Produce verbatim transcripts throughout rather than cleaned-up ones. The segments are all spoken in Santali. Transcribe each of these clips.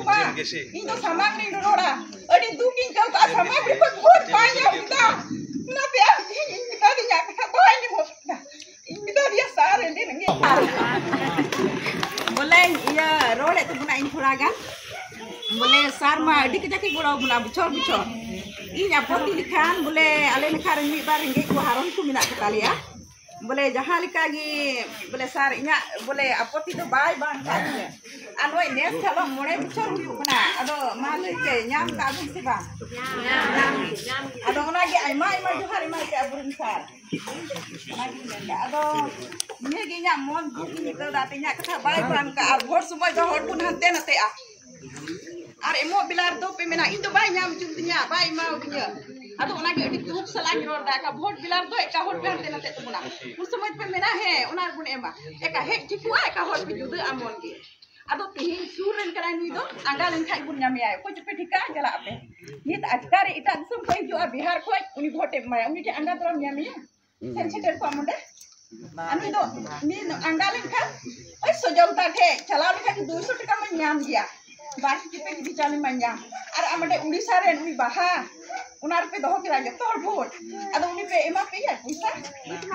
ᱵᱟᱝ, ᱤᱧ ᱫᱚ ᱥᱟᱢᱟᱝ ᱨᱤᱧ ᱨᱚᱲᱟ᱾ ᱟᱹᱰᱤ ᱫᱩᱠ ᱤᱧ ᱟᱹᱭᱠᱟᱹᱣ ᱠᱟᱜᱼᱟ, ᱥᱟᱢᱟᱝ ᱨᱮ ᱠᱷᱚᱱ ᱵᱷᱳᱴ ᱵᱟᱭ ᱧᱟᱢ ᱮᱫᱟ᱾ ᱚᱱᱟᱛᱮ ᱟᱢ ᱴᱷᱮᱱ ᱤᱧ ᱢᱮᱛᱟ ᱫᱤᱧᱟ, ᱠᱟᱛᱷᱟ ᱵᱟᱭ ᱟᱸᱡᱚᱢᱚᱜ ᱠᱟᱱᱟ᱾ ᱤᱧ ᱢᱮᱛᱟ ᱫᱮᱭᱟ, ᱥᱟᱨ ᱮᱱᱰᱮ ᱨᱮᱸᱜᱮᱡ ᱦᱚᱲ᱾ ᱵᱚᱞᱮ, ᱤᱭᱟᱹ, ᱨᱚᱲᱮᱫ ᱛᱟᱵᱚᱱᱟ ᱤᱧ ᱛᱷᱚᱲᱟ ᱜᱟᱱ᱾ ᱵᱚᱞᱮ, ᱥᱟᱨ ᱢᱟ ᱟᱹᱰᱤ ᱠᱟᱡᱟᱠ ᱮ ᱜᱚᱲᱚ ᱟᱵᱚᱱᱟ ᱵᱚᱪᱷᱚᱨ ᱵᱚᱪᱷᱚᱨ᱾ ᱤᱧ ᱟᱯᱚᱛᱤ ᱞᱮᱠᱷᱟᱱ, ᱵᱚᱞᱮ, ᱟᱞᱮ ᱱᱟᱠᱷᱟ ᱨᱮ ᱢᱤᱫ ᱵᱟᱨ ᱨᱮᱸᱜᱮᱡ ᱠᱚ ᱦᱟᱨᱚᱱ ᱠᱚ ᱢᱮᱱᱟᱜ ᱠᱚ ᱛᱟᱞᱮᱭᱟ᱾ ᱵᱚᱞᱮ, ᱡᱟᱦᱟᱸ ᱞᱮᱠᱟ ᱜᱮ, ᱵᱚᱞᱮ, ᱥᱟᱨ, ᱤᱧᱟᱹᱜ, ᱵᱚᱞᱮ, ᱟᱯᱚᱛᱤ ᱫᱚ ᱵᱟᱭ ᱵᱟᱝ ᱠᱟᱜ ᱛᱤᱧᱟᱹ᱾ ᱟᱨ ᱱᱚᱜᱼᱚᱭ ᱱᱮᱥ ᱠᱟᱞᱚᱢ ᱢᱚᱬᱮ ᱵᱚᱪᱷᱚᱨ ᱦᱩᱭᱩᱜ ᱠᱟᱱᱟ᱾ ᱟᱫᱚ ᱢᱟ ᱞᱟᱹᱭ ᱯᱮ, ᱧᱟᱢ ᱠᱟᱜ ᱵᱚᱱ ᱥᱮ ᱵᱟᱝ? ᱟᱫᱚ ᱚᱱᱟᱜᱮ ᱟᱭᱢᱟ ᱟᱭᱢᱟ ᱡᱚᱦᱟᱨ ᱮᱢᱟᱭ ᱯᱮ ᱟᱵᱚᱨᱮᱱ ᱥᱟᱨ᱾ ᱚᱱᱟᱜᱤᱧ ᱢᱮᱱᱫᱟ᱾ ᱟᱫᱚ ᱱᱤᱭᱟᱹᱜᱮ ᱤᱧᱟᱹᱜ ᱢᱚᱱ ᱫᱩᱠ ᱤᱧ ᱟᱹᱭᱠᱟᱹᱣ ᱫᱟ, ᱛᱮᱦᱮᱧᱟᱜ ᱠᱟᱛᱷᱟ ᱵᱟᱭ ᱵᱟᱝ ᱠᱟᱜᱼᱟ᱾ ᱟᱨ ᱵᱷᱳᱴ ᱥᱚᱢᱚᱭ ᱫᱚ ᱦᱚᱲ ᱵᱚᱱ ᱦᱟᱱᱛᱮ ᱱᱟᱛᱮᱜᱼᱟ᱾ ᱟᱨ ᱮᱢᱚᱜ ᱵᱮᱞᱟ ᱨᱮᱫᱚ ᱯᱮ ᱢᱮᱱᱟ, "ᱤᱧ ᱫᱚ ᱵᱟᱭ ᱧᱟᱢ ᱦᱚᱪᱚ ᱞᱤᱫᱤᱧᱟ, ᱵᱟᱭ ᱮᱢᱟᱣᱟᱫᱤᱧᱟ᱾" ᱟᱫᱚ ᱚᱱᱟᱜᱮ ᱟᱹᱰᱤ ᱫᱩᱠ ᱥᱟᱞᱟᱜ ᱤᱧ ᱨᱚᱲ ᱫᱟ᱾ ᱮᱠᱟ ᱵᱷᱳᱴ ᱵᱮᱞᱟ ᱨᱮᱫᱚ ᱮᱠᱟ ᱦᱚᱲ ᱯᱮ ᱦᱟᱱᱛᱮ ᱱᱟᱛᱮᱜ ᱛᱟᱵᱚᱱᱟ᱾ ᱩᱱ ᱥᱚᱢᱚᱭ ᱯᱮ ᱢᱮᱱᱟ, "ᱦᱮᱸ, ᱚᱱᱟ ᱨᱮᱵᱚᱱ ᱮᱢᱟ᱾" ᱮᱠᱟ ᱦᱮᱡ ᱴᱷᱤᱠᱚᱜᱼᱟ, ᱮᱠᱟ ᱦᱚᱲ ᱯᱮ ᱡᱩᱫᱟᱹᱜᱼᱟ ᱢᱚᱱ ᱜᱮ᱾ ᱟᱫᱚ ᱛᱮᱦᱮᱧ ᱥᱩᱨ ᱨᱮᱱ ᱠᱟᱱᱟᱭ ᱱᱩᱭ ᱫᱚ, ᱟᱸᱜᱟ ᱞᱮᱱᱠᱷᱟᱡ ᱵᱚᱱ ᱧᱟᱢᱮᱭᱟ᱾ ᱚᱠᱚᱭ ᱪᱚᱯᱮ ᱴᱷᱤᱠᱟ, ᱪᱟᱞᱟᱜ ᱟᱯᱮ᱾ ᱱᱤᱛ ᱟᱪᱠᱟ ᱨᱮ ᱮᱴᱟᱜ ᱫᱤᱥᱚᱢ ᱠᱷᱚᱡ ᱦᱤᱡᱩᱜᱼᱟ, ᱵᱤᱦᱟᱨ ᱠᱷᱚᱡ, ᱩᱱᱤ ᱵᱷᱳᱴ ᱮᱢ ᱮᱢᱟᱭᱟ, ᱩᱱᱤ ᱴᱷᱮᱱ ᱟᱸᱜᱟ ᱛᱚᱨᱟᱢ ᱧᱟᱢᱮᱭᱟ? ᱥᱮᱱ ᱥᱮᱴᱮᱨ ᱠᱚᱜᱼᱟ ᱱᱚᱰᱮ᱾ ᱟᱨ ᱱᱩᱭ ᱫᱚ ᱢᱤᱫ ᱟᱸᱜᱟ ᱞᱮᱱᱠᱷᱟᱱ, ᱳᱭ ᱥᱚᱡᱚᱞᱛᱟ ᱴᱷᱮᱡ ᱪᱟᱞᱟᱣ ᱞᱮᱱᱠᱷᱟᱱ ᱫᱩᱭᱥᱚ ᱴᱟᱠᱟ ᱢᱟᱧ ᱧᱟᱢ ᱜᱮᱭᱟ, ᱵᱟᱨ ᱠᱮᱡᱤ ᱯᱮ ᱠᱮᱡᱤ ᱪᱟᱣᱞᱮ ᱢᱟᱧ ᱧᱟᱢ᱾ ᱟᱨ ᱟᱢ ᱚᱸᱰᱮ ᱩᱲᱤᱥᱥᱟ ᱨᱮᱱ ᱩᱱᱤ ᱵᱟᱦᱟ, ᱚᱱᱟ ᱨᱮᱯᱮ ᱫᱚᱦᱚ ᱠᱮᱫᱟ ᱡᱚᱛᱚ ᱦᱚᱲ ᱵᱷᱳᱴ, ᱟᱫᱚ ᱩᱱᱤ ᱯᱮ ᱮᱢᱟ ᱯᱮᱭᱟ ᱯᱚᱭᱥᱟ?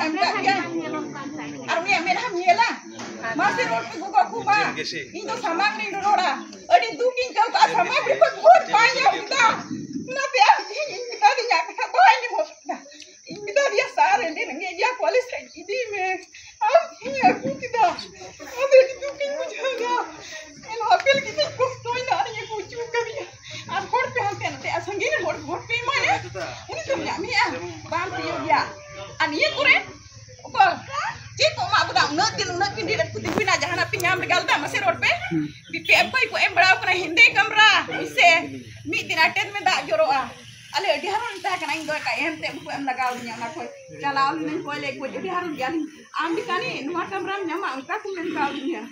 ᱮᱢ ᱠᱟᱜ ᱜᱮᱭᱟ᱾ ᱟᱨ ᱩᱱᱤᱭᱟᱜ ᱢᱮᱫᱦᱟᱢ ᱧᱮᱞᱟ? ᱢᱟᱥᱮ ᱨᱚᱲ ᱯᱮ ᱜᱚᱜᱚ ᱠᱚ ᱢᱟ, ᱤᱧ ᱫᱚ ᱥᱟᱢᱟᱝ ᱨᱤᱧ ᱨᱚᱲᱟ, ᱟᱹᱰᱤ ᱫᱩᱠ ᱤᱧ ᱟᱹᱭᱠᱟᱹᱣ ᱠᱟᱜᱼᱟ, ᱥᱟᱢᱟᱝ ᱨᱮ ᱠᱷᱚᱱ ᱵᱷᱳᱴ ᱵᱟᱭ ᱧᱟᱢ ᱮᱫᱟ᱾ ᱚᱱᱟᱛᱮ ᱟᱢ ᱴᱷᱮᱱ ᱤᱧ ᱢᱮᱛᱟ ᱫᱤᱧᱟ, ᱠᱟᱛᱷᱟ ᱵᱟᱭ ᱟᱸᱡᱚᱢᱚᱜ ᱠᱟᱱᱟ᱾ ᱤᱧ ᱢᱮᱛᱟ ᱫᱮᱭᱟ, "ᱥᱟᱨ, ᱮᱸᱰᱮ ᱨᱮᱸᱜᱮᱡ ᱜᱮᱭᱟ, ᱠᱚᱞᱮᱡᱽ ᱥᱮᱫ ᱤᱫᱤᱭᱮ ᱢᱮ, ᱟᱢ ᱴᱷᱮᱱ ᱤᱧ ᱟᱹᱜᱩ ᱠᱮᱫᱟ, ᱟᱫᱚ ᱟᱹᱰᱤ ᱫᱩᱠ ᱤᱧ ᱵᱩᱡᱷᱟᱹᱣ ᱮᱫᱟ, ᱮᱱᱦᱚᱸ ᱟᱯᱮ ᱞᱟᱹᱜᱤᱫ ᱤᱧ ᱠᱚᱥᱴᱚᱭᱮᱱᱟ ᱟᱨ ᱤᱧ ᱟᱹᱜᱩ ᱦᱚᱪᱚ ᱠᱟᱫᱮᱭᱟ, ᱟᱨ ᱦᱚᱲ ᱯᱮ ᱦᱟᱱᱛᱮ ᱱᱟᱛᱮ, ᱟᱨ ᱥᱟᱺᱜᱤᱧ ᱨᱮᱱ ᱦᱚᱲ ᱵᱷᱳᱴ ᱯᱮ ᱮᱢᱟᱭᱟ, ᱩᱱᱤ ᱫᱚᱢ ᱧᱟᱢᱮᱭᱟ, ᱵᱟᱢ ᱛᱤᱭᱳᱜᱮᱭᱟ, ᱟᱨ ᱱᱤᱭᱟᱹ ᱠᱚᱨᱮ ᱚᱠᱚᱭ ᱪᱮᱫ ᱠᱚ ᱮᱢᱟ ᱵᱚᱱᱟ, ᱩᱱᱟᱹᱜ ᱫᱤᱱ ᱩᱱᱟᱹᱜ ᱠᱮᱱᱰᱤᱰᱮᱴ ᱠᱚ ᱛᱤᱸᱜᱩᱭᱮᱱᱟ, ᱡᱟᱦᱟᱱᱟᱜ ᱯᱮ ᱧᱟᱢ ᱞᱮᱜᱟ ᱞᱮᱫᱟ? ᱢᱟᱥᱮ ᱨᱚᱲ ᱯᱮ, ᱵᱤᱯᱤ ᱮᱯ ᱠᱷᱚᱡ ᱠᱚ ᱮᱢ ᱵᱟᱲᱟᱣ ᱠᱟᱱᱟ ᱦᱮᱸᱫᱮ ᱠᱟᱢᱨᱟ, ᱯᱩᱭᱥᱟᱹ, ᱢᱤᱫ ᱫᱤᱱ ᱟᱴᱮᱫ ᱢᱮ, ᱫᱟᱜ ᱡᱚᱨᱚᱜᱼᱟ᱾ ᱟᱞᱮ ᱟᱹᱰᱤ ᱦᱟᱨᱚᱱ ᱛᱟᱦᱮᱸ ᱠᱟᱱᱟ, ᱤᱧ ᱫᱚ ᱮᱠᱟ ᱮᱢ ᱛᱮ ᱵᱟᱠᱚ ᱮᱢ ᱞᱟᱜᱟᱣ ᱞᱤᱧᱟ, ᱚᱱᱟ ᱠᱷᱚᱡ ᱪᱟᱞᱟᱣ ᱞᱤᱱᱟᱹᱧ ᱠᱚᱭ ᱞᱮ ᱠᱷᱚᱡ, ᱟᱹᱰᱤ ᱦᱟᱨᱚᱱ ᱜᱮᱭᱟᱞᱤᱧ᱾ ᱟᱢ ᱞᱮᱠᱟᱱᱤ ᱱᱚᱣᱟ ᱠᱟᱢᱨᱟᱢ ᱧᱟᱢᱟ, ᱚᱱᱠᱟ ᱠᱚ ᱢᱮᱱ ᱠᱟᱣᱫᱤᱧᱟ᱾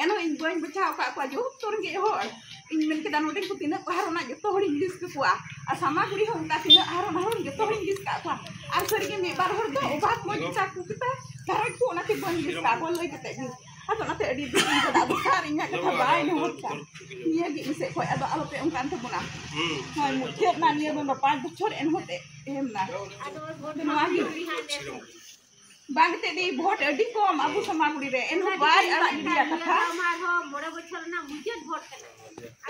ᱮᱱᱦᱚᱸ ᱤᱧ ᱵᱟᱹᱧ ᱵᱟᱪᱷᱟᱣ ᱟᱠᱟᱫ ᱠᱚᱣᱟ, ᱡᱚᱛᱚ ᱨᱮᱸᱜᱮᱡ ᱦᱚᱲ᱾ ᱤᱧ ᱢᱮᱱ ᱠᱮᱫᱟ, ᱱᱚᱰᱮᱱ ᱠᱚ ᱛᱤᱱᱟᱹᱜ ᱠᱚ ᱦᱟᱨᱚᱱᱟ, ᱡᱚᱛᱚ ᱦᱚᱲᱤᱧ ᱞᱤᱥᱴ ᱠᱟᱠᱚᱣᱟ᱾ ᱟᱨ ᱥᱟᱢᱟᱜᱩᱲᱤ ᱦᱚᱸ ᱚᱱᱠᱟ ᱛᱤᱱᱟᱹᱜ ᱦᱟᱨᱚᱱ ᱦᱟᱨᱚᱱ, ᱡᱚᱛᱚ ᱦᱚᱲᱤᱧ ᱞᱤᱥᱴ ᱠᱟᱜ ᱠᱚᱣᱟ᱾ ᱟᱨ ᱥᱟᱹᱨᱤᱜᱮ ᱢᱤᱫ ᱵᱟᱨ ᱦᱚᱲ ᱫᱚ ᱚᱵᱷᱟᱵ ᱢᱚᱡᱽ ᱜᱮᱛᱟ ᱠᱚ ᱜᱮᱛᱟ ᱜᱷᱟᱨᱚᱸᱡᱽ ᱠᱚ, ᱚᱱᱟᱛᱮ ᱵᱟᱹᱧ ᱞᱤᱥᱴ ᱠᱟᱜ ᱠᱚᱣᱟ, ᱞᱟᱹᱭ ᱠᱟᱛᱮ ᱜᱮ᱾ ᱟᱫᱚ ᱚᱱᱟᱛᱮ ᱟᱹᱰᱤ ᱫᱩᱠ ᱤᱧ ᱠᱟᱫᱟ᱾ ᱟᱫᱚ ᱥᱟᱨ, ᱤᱧᱟᱹᱜ ᱠᱟᱛᱷᱟ ᱵᱟᱭ ᱟᱸᱡᱚᱢ ᱠᱟᱫᱟ᱾ ᱱᱤᱭᱟᱹ ᱜᱮ ᱤᱧ ᱥᱮᱫ ᱠᱷᱚᱱ᱾ ᱟᱫᱚ ᱟᱞᱚᱯᱮ ᱚᱱᱠᱟᱱ ᱛᱟᱵᱚᱱᱟ᱾ ᱦᱳᱭ, ᱢᱩᱪᱟᱹᱫ ᱱᱟ ᱱᱤᱭᱟᱹ ᱫᱚ, ᱯᱟᱸᱪ ᱵᱚᱪᱷᱚᱨ ᱮᱱᱦᱚᱸ ᱛᱮ ᱮᱢ ᱱᱟ᱾ ᱱᱚᱣᱟ ᱜᱮ᱾ ᱵᱟᱝ ᱛᱮ ᱫᱤ, ᱵᱷᱳᱴ ᱟᱹᱰᱤ ᱠᱚᱢ ᱟᱵᱚ ᱥᱟᱢᱟᱜᱩᱲᱤ ᱨᱮ, ᱮᱱᱦᱚᱸ ᱵᱟᱭ ᱟᱲᱟᱜ ᱜᱤᱰᱤᱭᱟ ᱠᱟᱛᱷᱟ᱾ ᱟᱨᱦᱚᱸ ᱢᱚᱬᱮ ᱵᱚᱪᱷᱚᱨ ᱨᱮᱱᱟᱜ ᱢᱩᱪᱟᱹᱫ ᱵᱷᱳᱴ ᱠᱟᱱᱟ᱾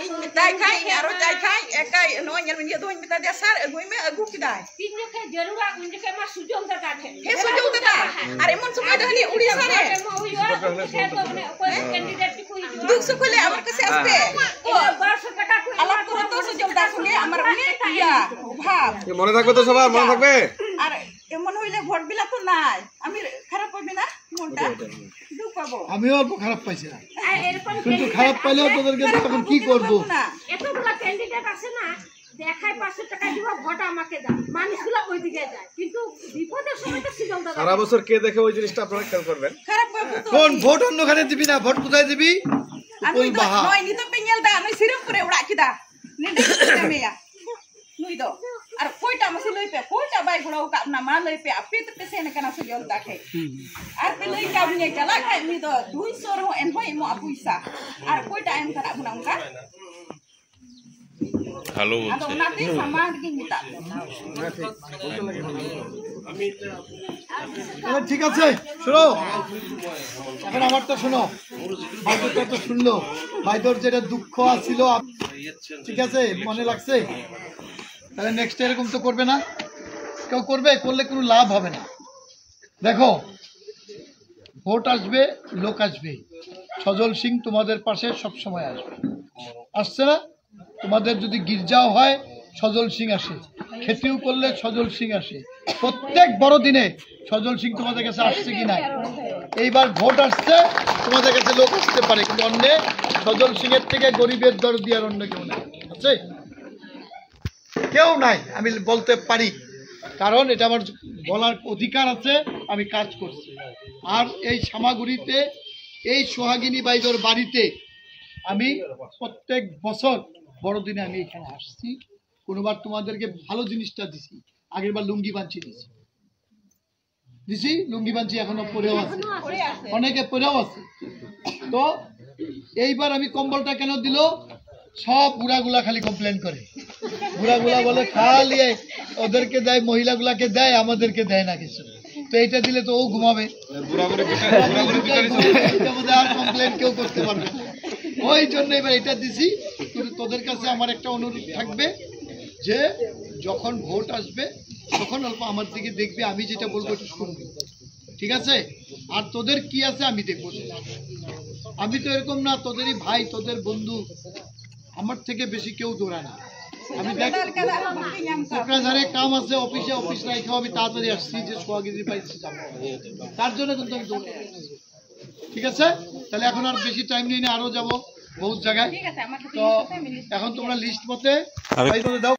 ᱤᱧ ᱢᱮᱛᱟᱭ ᱠᱷᱟᱡ, ᱤᱧ ᱟᱨᱚ ᱢᱮᱛᱟᱭ ᱠᱷᱟᱡ, ᱮᱠᱟᱭ, ᱱᱚᱜᱼᱚᱭ ᱧᱮᱞ ᱢᱮ, ᱱᱤᱭᱟᱹ ᱫᱚ ᱤᱧ ᱢᱮᱛᱟ ᱫᱮᱭᱟ, "ᱥᱟᱨ, ᱟᱹᱜᱩᱭ ᱢᱮ", ᱟᱹᱜᱩ ᱠᱮᱫᱟᱭ᱾ ᱛᱤᱱ ᱡᱚᱠᱷᱮᱡ ᱡᱟᱹᱨᱩᱲᱟ, ᱩᱱ ᱡᱚᱠᱷᱮᱡ ᱢᱟ ᱥᱩᱡᱚᱞ ᱫᱟᱫᱟ ᱴᱷᱮᱱ᱾ ᱦᱮᱸ, ᱥᱩᱡᱚᱞ ᱫᱟᱫᱟ᱾ ᱟᱨ ᱮᱢᱚᱱ ᱥᱚᱢᱚᱭ ᱫᱚ ᱦᱟᱹᱱᱤ ᱩᱲᱤᱥᱥᱟ ᱨᱮ᱾ ᱮᱢᱚᱜ ᱦᱩᱭᱩᱜᱼᱟ, ᱩᱱᱠᱩ ᱴᱷᱮᱱ ᱫᱚ ᱚᱱᱮ ᱚᱠᱚᱭ ᱠᱚ ᱠᱮᱱᱰᱤᱰᱮᱴ ᱠᱚ ᱦᱤᱡᱩᱜᱼᱟ᱾ দুঃখ সুখ হলে আমার কাছে আসবে। ᱤᱱᱟᱹ ᱵᱟᱨ ᱥᱚ ᱴᱟᱠᱟ ᱠᱚ ᱮᱢᱟ ᱠᱚᱣᱟ, ᱵᱟᱨ ᱥᱚ ᱴᱟᱠᱟ ᱠᱚ ᱮᱢᱟ ᱠᱚᱣᱟ, ᱚᱱᱟ ᱛᱮ ᱢᱚᱱᱮ ᱛᱷᱟᱠবে ᱛᱚ, ᱥᱚᱡᱚᱞ ᱫᱟ, ᱥᱩᱱᱤ, আমার অনেক ইয়া, অভাব। এ, মনে থাকবে তো সবার, মনে থাকবে? আর এমন হইলে ভোট বিলা তো নাই। আমি খারাপ পাবি না মনটা? ওটাই, ওটাই। দুঃখ পাবো। আমিও অল্প খারাপ পাইছি না। আর এরকম কিন্তু খারাপ পাইলেও তোদেরকে তো এখন কি করবো? না। এতগুলা ক্যান্ডিডেট আছে না, দেখায় পাঁচশো টাকা দিব, ভোট আমাকে দাও। মানুষগুলো ওইদিকে যায়। কিন্তু বিপদের সময় তো সুজল দাদা সারা বছর কে দেখে ওই জিনিসটা আপনারা খেয়াল করবেন। খারাপ পাবো তো। কোন ভোট অন্যখানে দিবি না, ভোট কোথায় দিবি? আমি তো বাহা। নয়, নিতে পেঙ্গেল দা, আমি সিরামপুরে উড়া কিদা। নিতে পেঙ্গেল দা। ᱱᱩᱭ ᱫᱚ᱾ ᱟᱨ ᱚᱠᱚᱭᱴᱟᱜ ᱢᱟᱥᱮ ᱞᱟᱹᱭ ᱯᱮ, ᱚᱠᱚᱭᱴᱟᱜ ᱵᱟᱭ ᱜᱚᱲᱚ ᱟᱠᱟᱫ ᱵᱚᱱᱟ? ᱢᱟ ᱞᱟᱹᱭ ᱯᱮ, ᱟᱯᱮ ᱛᱮᱯᱮ ᱥᱮᱱ ᱟᱠᱟᱱᱟ ᱥᱮ ᱡᱚᱞᱫᱟ ᱴᱷᱮᱡ? ᱟᱨ ᱯᱮ ᱞᱟᱹᱭ ᱠᱟᱜ ᱵᱚᱱᱟ, ᱪᱟᱞᱟᱜ ᱠᱷᱟᱡ ᱩᱱᱤ ᱫᱚ ᱫᱩᱭ ᱥᱚ ᱨᱮᱦᱚᱸ ᱮᱱᱦᱚᱸᱭ ᱮᱢᱚᱜᱼᱟ ᱯᱚᱭᱥᱟ᱾ ᱟᱨ ᱚᱠᱚᱭᱴᱟᱜ ᱮᱢ ᱠᱟᱱᱟ ᱵᱚᱱᱟ ᱚᱱᱠᱟ? ᱦᱮᱞᱳ ᱟᱫᱚ ᱵᱚᱞᱛᱮ᱾ ᱚᱱᱟᱛᱮ ᱥᱟᱢᱟᱝ ᱨᱮᱜᱮᱧ ᱢᱮᱛᱟᱜ ᱯᱮ᱾ আরে ঠিক আছে, শোনো, এখন আমারটা শোনো। ভাইদেরটা তো শুনলো, ভাইদের যেটা দুঃখ আসছিল, আপ-, ঠিক আছে, মনে লাগছে। তাহলে নেক্সট এরকম তো করবে না, কেউ করবে, করলে কোনো লাভ হবে না। দেখো, ভোট আসবে, লোক আসবে, সজল সিং তোমাদের পাশে সব সময় আসবে, আসছে না? তোমাদের যদি গির্জাও হয়, সজল সিং আসে, খেতিও করলে সজল সিং আসে, প্রত্যেক বড় দিনে সজল সিং তোমাদের কাছে আসছে কি নাই? এইবার ভোট আসছে, তোমাদের কাছে লোক আসতে পারে, কিন্তু অন্য সজল সিং এর থেকে গরিবের দরদি আর অন্য কেউ নাই, আছে? কেউ নাই, আমি বলতে পারি, কারণ এটা আমার বলার অধিকার আছে। আমি কাজ করছি। আর এই সামাগুড়িতে, এই সোহাগিনী বাইদর বাড়িতে আমি প্রত্যেক বছর বড়দিনে আমি এখানে আসছি। কোনোবার তোমাদেরকে ভালো জিনিসটা দিছি, আগের বার লুঙ্গি বাঞ্চি দিছি। দিছি, লুঙ্গি পাঞ্চি এখনো পরেও আছে, অনেকে পরেও আছে। তো এইবার আমি কম্বলটা কেন দিল? সব বুড়াগুলা খালি কমপ্লেন করে, বুড়াগুলা বলে খালি এই ওদেরকে দেয়, মহিলাগুলাকে দেয়, আমাদেরকে দেয় না কিছু। তো এইটা দিলে তো ও ঘুমাবে, এটা বোধহয় আর কমপ্লেন কেউ করতে পারবে না। ওই জন্য এবার এটা দিছি। কিন্তু তোদের কাছে আমার একটা অনুরোধ থাকবে যে যখন ভোট আসবে তখন অল্প আমার দিকে দেখবে, আমি যেটা বলবো একটু শুনবি, ঠিক আছে? আর তোদের কি আছে আমি দেখবো সেটা। আমি তো এরকম না, তোদেরই ভাই, তোদের বন্ধু, আমার থেকে বেশি কেউ দৌড়ায় না। আমি দেখ, কোকরাঝারে কাম আছে অফিসে, অফিস রাইখেও আমি তাড়াতাড়ি আসছি যে সোহাগিরি পাইছি যাবো, তার জন্য কিন্তু আমি দৌড়ে আসছি। ঠিক আছে, তাহলে এখন আর বেশি টাইম নেই না, আরো যাব বহুত জায়গায়। তো এখন তোমরা লিস্ট মতে দাও।